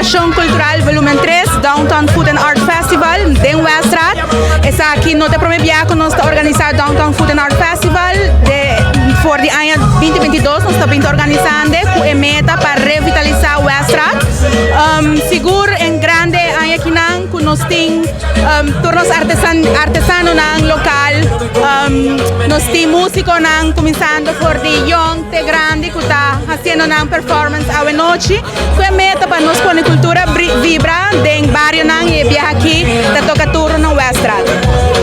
Vibracion Cultural Volumen 3, Downtown Food and Art Festival, den Weststraat. Esaki no ta e prome biaha cu nos ta organisa Downtown Food and Art Festival. For di aña 2022 nos ta bin organisando cu e meta pa revitalisa Weststraat. Sigur en grande aña akinan cu nos tin tur nos artesanonan local, nos tin musiconan cuminsando for di young te grandi cu ta haciendo nan performance awe nochi. Cu e meta pa nos pone cultura vibra den barionan y e biaha aki ta toca turno na Weststraat.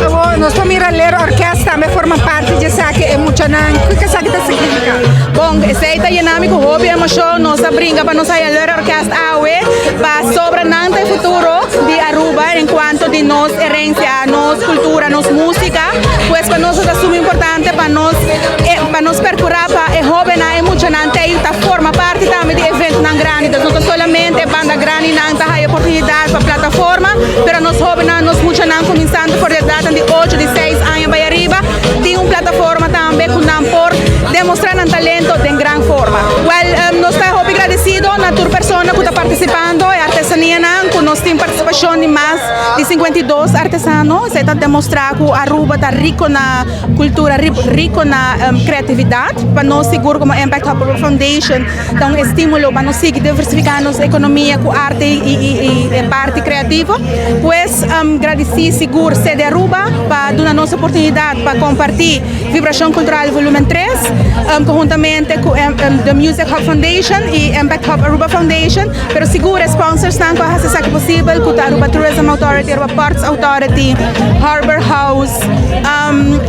Awor, nos por mira Lero Orquesta tambe forma parti di esaki e muchanan. Kico esaki ta significa? Bon, esey ta yena mi cu hopi emocion. Nos a bringa pa nos haya Lero Orquesta awe, pa sobra nan ta e futuro di Aruba en cuanto di nos herencia, nos cultura, nos musica. Pues pa nos ta sumamente importante pa nos percura pa e hobennan, e muchanan ta forma parti tambe di eventonan grandi. Anto, no ta solamente banda grandinan ta haya oportunidad pa plataforma, pero nos hobennan, nos muchanan cuminsando for di edad di 8, di 6 aña bay ariba, tin un plataforma tambe cu nan por demostra nan talento den gran forma. Well, nos ta hopi agradecido na tur persona cu ta participando, e artesanianan, cu nos tin participacion di mas di 52 artesano. Esey ta demostra cu Aruba ta rico na cultura, rico na creatividad. Pa nos, sigur como Impact Hub Foundation, ta un estimulo pa nos sigui diversifica nos economia cu arte y parti creativo. Pues, gradici sigur Cede Aruba pa duna nos oportunidad pa comparti Vibracion Cultural Volumen 3, conhuntamente cu The Music Hub Foundation y Impact Hub Aruba Foundation, pero sigur sponsorsnan cu a haci esaki posibel, cu Aruba Tourism Authority, Aruba Ports Authority, Harbor House,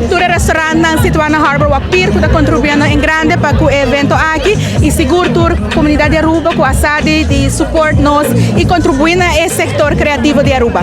tur restaurantnan situa na Harbor Walk Pier, cu ta contribuyendo en grande pa e evento aki, y sigur tur comunidad di Aruba, cu a sa di support nos y contribui na e sector creativo di Aruba.